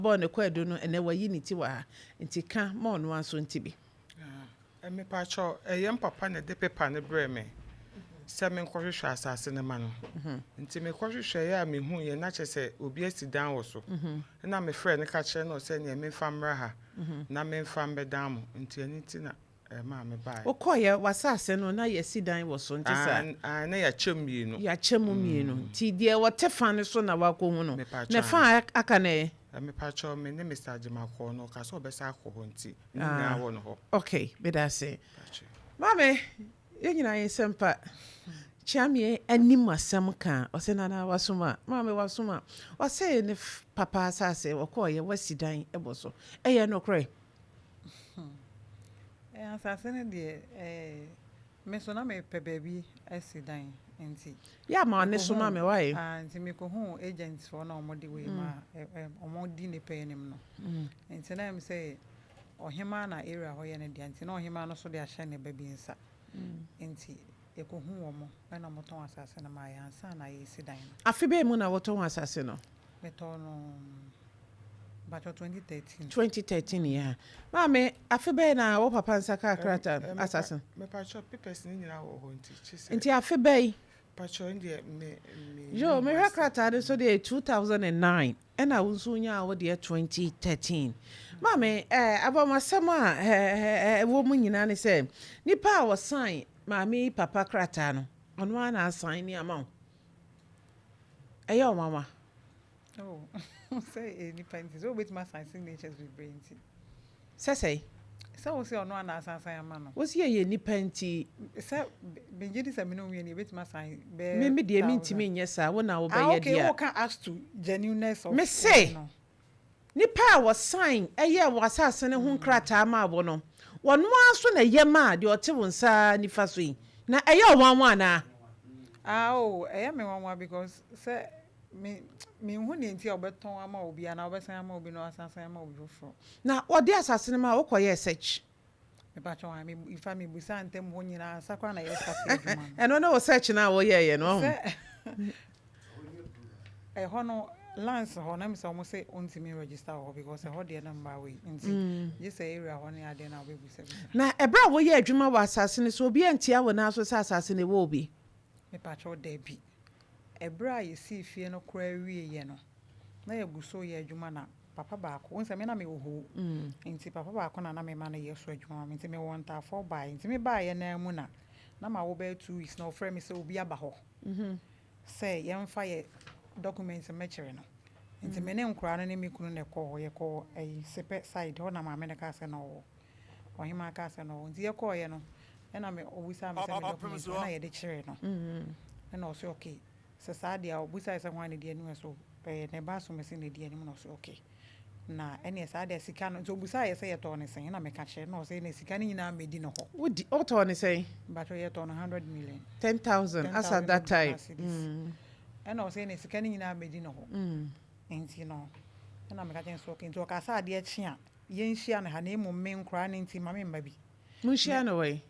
Bɔɔ ne kwaadu no, ɛnnɛ wayi ne ti wɔ ha. Nti ka ma ɔno ara nso nte bi. Mepakyɛw, ɛyɛ me papa na ɛde pepa no brɛɛ me sɛ menkɔhwehwɛ asase no ma no. Nti mekɔhwehwɛeɛ a mehuiɛ na kyerɛ sɛ obi asi dan wɔ so. Ɛna mefrɛɛ no ka kyerɛɛ no sɛ neɛ memfa mmra ha na memfa mmɛdan mo. Nti ɛno nti na ɛmaa mebaeɛ. Wokɔeɛ, w'asase no na yɛasi dan wɔ so, nte saa? Aane, na yɛakyɛ mu mmienu. Yɛakyɛ mu mmienu. Nti deɛ ɔte fa no so na woakɔhu no, na fa a aka no ɛ? Mepakyɛw, me ne Mister Agyemang kɔɔ no, ɔkaa sɛ ɔbɛsan akɔ hɔ nti, ne nyinaa wɔ no hɔ. Ok, meda ase. Maame, yɛn nyinaa yɛn nsɛm pa. Kyeamie anim asɛm ka, ɔse Nana wasoma, maame wasoma. Ɔse ne papa asase ɔkɔɔyɛ wasi dan wɔ so. Ɛyɛ nokorɛ? Asase no deɛ, ɛɛ. Me nso na mepɛ baabi asi dan nti. Yɛ ama ɔne so ma me why? Ah nti me kɔ huu agents foɔ na ɔmo de wei ma ɔmo di nipa anim no. Nti na ɛm sɛ ɔhemaa na area hɔ yɛ ne dea nti na ɔhemaa no nso de ahyɛ ne ba bi nsa. Nti yɛ kɔ huu ɔmo ɛna ɔmo tɔn asase no maa yɛn ansa na yɛresi dan no. Afe bɛn mu na wotɔn asase no? Me tɔɔ no mpakyɛw 2013. 2013 yeah. Maame, afe bɛn na wo papa nsa kaa krataa no, asase no? Mepakyɛw, papers no nyinaa wɔ hɔ nti kye sɛ. Nti afe bɛn? Pakyɛw, ɛndeɛ me me. Yoo, mehwɛ krataa no so deɛ 2009 ɛna wo nso wonyaa wo deɛ 2013. Maame, eh, abɔmasɛm a eh, ɛwɔ mu nyinaa ne sɛ, nipa a ɔsan maame yi papa krataa no, ɔno ara na asan ni ama wo. Ɛyɛ wo nwanwa? Oh, sɛ ɛyɛ nipa nti, sɛ wobɛtumi asan signatures bebree nti. Sɛ sɛn? Sɛ wo sɛ ɔno ana asansan ama no. Wo sɛ yɛyɛ nipa nti. Sɛ megye di sɛ me ne wo mmienu yɛbɛtumi asan bɛyɛ. Me me deɛ mentumi nyɛ saa, wo na wobɛyɛ deɛ a. Ah okay, woka as to genuineness of. Me se, Nnipa a wɔsan yɛɛ wɔn asase no ho nkrataa maa wo no, wɔn ara nso na ɛyɛ maa deɛ ɔte wo nsa nifa so yi. Na ɛyɛ wo nwanwa anaa? Ah oh, ɛyɛ me nwanwa because sɛ me menhu nea nti a wɔbɛtɔn ama obi anaa wɔbɛsan ama obi na wɔasan ama obi foforɔ. Na wɔde asase no maa wo, wokɔyɛɛ search? Mepakyɛw ae, me in fact mebusaa ntam hɔ nyinaa ansa koraa na yɛ start adwuma no. Ɛno ne wo search no a woyɛeɛ no, wahu? Sɛ ɛhɔ no lands hɔ na mesɛ wɔn sɛ wɔntumi register wɔ hɔ because ɛhɔ deɛ na mmaa wei nti gye sɛ area hɔ ne adeɛ na wobɛbisabisa. Na ɛberɛ a woyɛ adwuma wɔ asase no so, obi antia wo nan so sɛ asase no ɛwɔ obi? Mepakyɛw dabi. Ɛberɛ a yɛsii fie no koraa wieeɛ no na yɛgu so reyɛ adwuma na papa baako, wohu sɛ me na mewɔ hoo, nti papa baako na na mema no yɛ so adwuma ma me, nti mewɔ ntaafoɔ baeɛ, nti mebaeɛ no ara mu na na mawo bɛyɛ 2 weeks na ɔfrɛ me sɛ obi aba hɔ sɛ yɛmfa yɛ documents mmɛkyerɛ no, nti me ne nkoraa no ne me kunu na ɛkɔɔ hɔ, yɛkɔɔ ɛyi Sepɛ side hɔ na maame no kaa sɛ na ɔwɔ, ɔhemaa kaa sɛ na ɔwɔ, nti yɛkɔɔeɛ no ɛna me ɔbisaa me sɛ me documents ɛna yɛde kyerɛɛ no, ɛna ɔse okay. Sɛ saa deɛ a ɔbisae sɛ hwan na ɛdi anim ɛso ɛyɛ ne ba asomasi na ɛdi anim na ɔse ok na ɛneɛ saa deɛ sika no nti ɔbisaeɛ sɛ yɛtɔɔ no sɛn ɛna meka kyerɛ no na ɔse ɛneɛ sika no nyinaa mmɛdi ne hɔ. Wodi wotɔɔ no sɛn? Mpakyɛw yɛtɔɔ no 100 million. 10,000 as at that time. Cedis ɛna ɔse ɛneɛ sika no nyinaa mmɛdi ne hɔ nti no ɛna meka kyerɛ no sɛ ok nti ɔkaa sɛ adeɛ kye a yɛnhyia no ha na mmom me nkoraa no nti ma memma bi. Monhyia no wɔ he?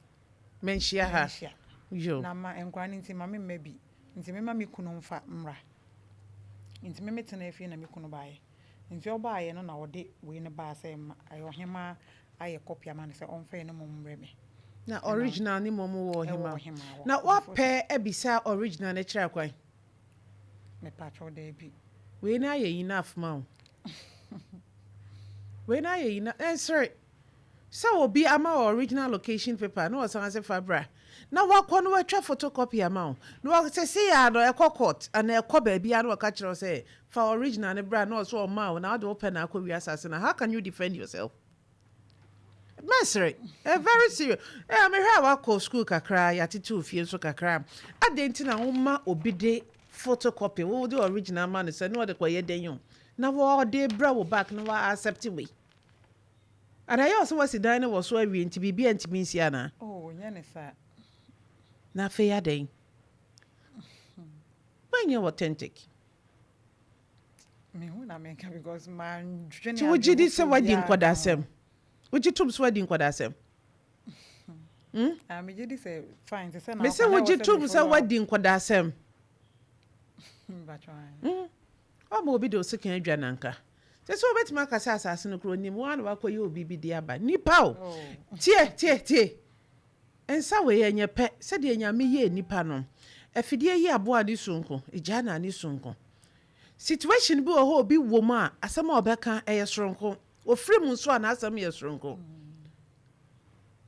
Manhyia ha. Manhyia. Yo. Na ma nkoraa no nti ma memma bi. Nti memma me kunu mfa mmra. Nti me metenaa fie na me kunu baeɛ. Nti ɔbaeɛ no na ɔde wei no baa sɛ ma ɔhemaa ayɛ copy ama no sɛ ɔmfa ɛno mmom mmrɛ me. Na original no mmom wɔ ɔhemaa hɔ. Na woapɛ abisa original no akyiri akwan? Mepakyɛw, daabi. Wei no ayɛ enough ma wo. Wei no ayɛ enough. Ɛnsere. Sɛ obi ama wo original location paper na ɔsan se fa bra na wakɔ na watwa photocopy ama wo na wa sesei ara no ɛkɔ court anaa ɛkɔ baabi ara na wɔka kyerɛ wo sɛ fa original no bra na ɔso ɔmmaa wo na wode wo pɛ na akɔ wie asase no, how can you defend yourself? Mɛsere, eh, very serious. Eh, mehwɛ a wakɔ school kakra, yɛatete wo fie nso kakra. Adɛn nti na woma obi de photocopy, wode original ma no sɛ na ɔde kɔyɛ dɛn o, na wɔde brɛ wo back na wa accept wei? Ana ɛyɛ wo sɛ woasi dan no wɔ so awie nti biribiara ntumi nsi anaa? Oh, nyɛ ne saa. Na afei adɛn? Woanyɛ authentic. Mehu na menka because mandwene Nti wogye di sɛ woadi nkɔdaasɛm? Wogye tom sɛ woadi nkɔdaasɛm? Hmm? Ah, megye di sɛ fine te sɛ na Mese wogye tom sɛ woadi nkɔdaasɛm? Mpatwɔ. Woama obi de wo sekan adwa nanka. Sɛ sɛ wobɛtumi aka sɛ asase no koraa onim, wo ara na woakɔyɛ obi bi de aba. Nnipa o! Tie, tie, tie! Nsa wei ɛnyɛ pɛ, sɛdeɛ Nyame yɛɛ nnipa no, afidie yi aboa ne su nko, egyaa na ne su nko. Situation bi wɔ hɔ a obi wɔ mu a, asɛm a ɔbɛka ɛyɛ soronko. Ofiri mu nso a n'asɛm yɛ soronko.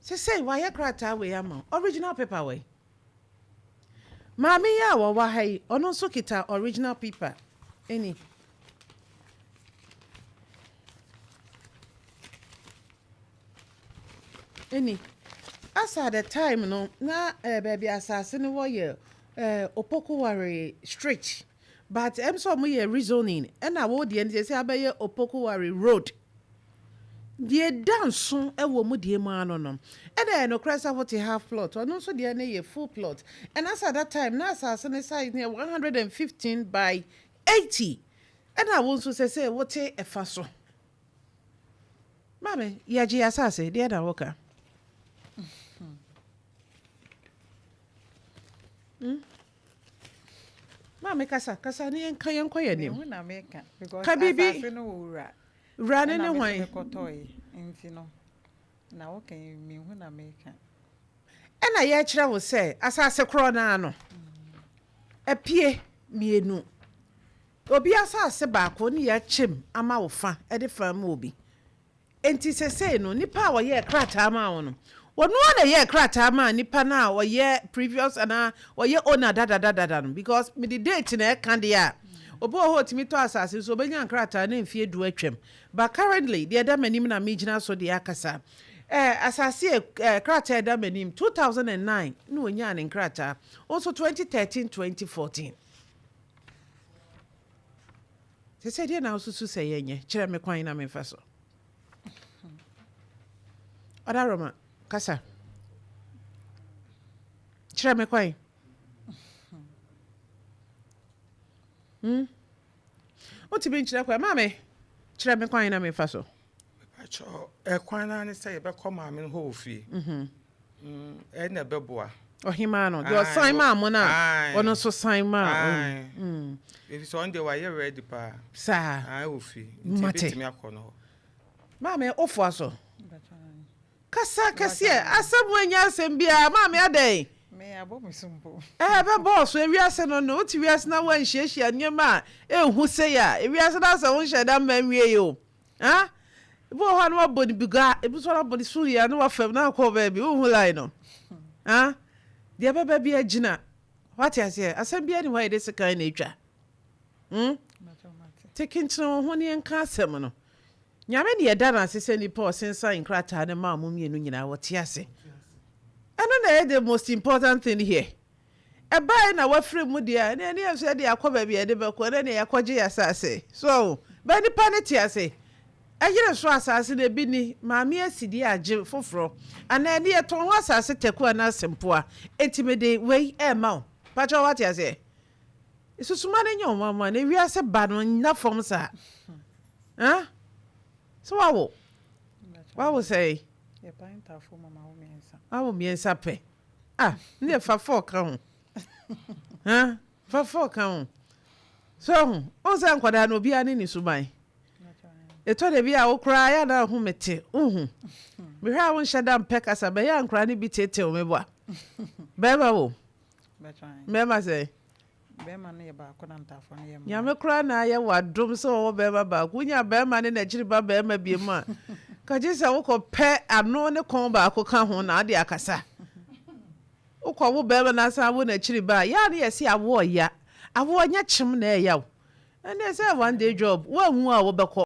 Sesei wayɛ krataa wei ama wo, original paper wei. Maame yi a ɔwɔ ha yi, ɔno nso kita original paper. Ɛni. Ɛni. As at the time no, na eh, baabi asase no wɔ yɛ eh, Opokuware Street. But ɛm sɛ ɔmo yɛ rezoning, ɛna wo deɛ no sɛ abɛyɛ Opokuware Road. Deɛ ɛda nso wɔ mu deɛ mu ara no no, ɛna ɛyɛ nokorɛ sɛ wote half plot, ɔno nso deɛ no yɛ full plot. And as at that time, na asase no size no yɛ 115 by 80, ɛna wo nso sɛsɛ wote ɛfa so. Maame, yɛgye yɛ asase, deɛ na woka? Hmm? Maame kasa, kasa ne yɛnka yɛnkɔ yɛn anim. Mehu na meka because Ka biribi. asase no wɔ wura. Wura no ne Ɛna me hwan? nso mekɔtɔe nti no na woka yi mehu na meka. Ɛna yɛkyerɛ wo sɛ asase korɔ no ara no apie mmienu. Obi asase baako ne yɛakyɛm ama wo fa de fa ma obi. Enti sesei no, nipa a ɔyɛɛ krataa maa wo no, ɔno ara na ɛyɛɛ krataa maa nipa no a ɔyɛ previous anaa ɔyɛ owner dadadadada no because mede date na ɛka deɛ a, obi wɔ hɔ a ɔtumi tɔ asase nso ɔbɛnya nkrataa na mfeɛ du atwam. But currently, deɛ ɛda m'anim na megyina so deɛ akasa. Eh, asase a, eh, krataa a ɛda m'anim, 2009 na ɔnyaa ne nkrataa, wo nso 2013, 2014. Sesei deɛ na wosusu sɛ yɛnyɛ? Kyerɛ me kwan na memfa so. Ɔdaroma, kasa. Kyerɛ me kwan. Hmm? Wotumi nkyerɛ kwan. Maame, kyerɛ me kwan na memfa so. Mepakyɛw, ɛkwan no ara ne sɛ yɛbɛkɔ maame no hɔ wɔ fie. Ɛna ɛbɛboa. Ɔhemaa no, deɛ ɔsan maa mo no a, ɔno nso san maa. Ae. Efisɛ ɔno deɛ wayɛ ready paa. Saa. Ae wɔ fie. Nti Mate. ebetumi akɔ no hɔ. Maame, wofoa so. Kasa kɛseɛ, asɛm wei nyɛ asɛm biara, maame adɛn? Me abɔ me so mpo. Ɛɛ ɛbɛbɔɔ so, ewiase no no, wote wiase na woanhyiahyia nneɛma a ɛnhu sei a, ewiase no asɛ wonhyɛ da mma nwiei o. Ah, ebi wɔ hɔ a na wabɔ ne bigua, ebi nso na wabɔ ne suria na wafam na akɔ baabi, wonhu line no. Ah, deɛ ɛbɛba bi agyina. Wate aseɛ, asɛm biara ni hɔ a yɛde sekan na etwa. Hmm? Te kenkyene wo ho ne yɛnka asɛm no. Nyame ne yɛda no ase sɛ nipa a ɔsensan nkrataa no maa mo mmienu nyinaa wɔte ase. Ɛno na ɛyɛ the most important thing here. Ɛbae na wafiri mu deɛ a, ɛneɛ ne yɛn nso yɛde akɔ baabi a yɛde bɛkɔ, ɛnɛ neɛ yɛakɔgye yɛn asase. So ahu? But nipa no te ase. Ɛyere so asase no ebi ni, maame asi deɛ agye foforɔ, anaa ɛne yɛtɔn ho asase taku anaa sempoa, enti mede wei rema wo. Pakyɛ wate aseɛ? Susuma no nyɛ ɔnwanwa, na ewiase ba no nna fam saa. Huh? So wawo? Wawo sɛn? Yɛpae ntaafoɔ mu ma wo mmiɛnsa. Wawo mmiɛnsa pɛ. Ah, ne deɛ fa four ka ho. Huh? Fa four ka ho. So ho, wohu sɛ nkwadaa no obiara ne ne suban. Ɛtɔ da bi a wo koraa yɛ na ho mete, wohu. Mehwɛ a wonhyɛ da mpɛ kasa, bɛyɛ a nkwadaa no bi teetew me boa. Bɛrima wo? Mmarima sɛn? Bɛrima no yɛ baako na ntaafoɔ no yɛ mmaa. Nyame koraa na ayɛ wo adom sɛ ɔwɔ bɛrima baako. Wonya bɛrima ne n'akyiri ba bɛrima biom a, ka gye sɛ wokɔ pɛ ano ne kɔn baako ka ho na ade akasa. Wokɔ wo bɛrima na asan wo n'akyiri ba a, yɛ a ne yɛse awoɔ ya. Awoɔ nyɛ kyem na ɛya wo. Ɛnde sɛ one day job, woanwu a wobɛkɔ.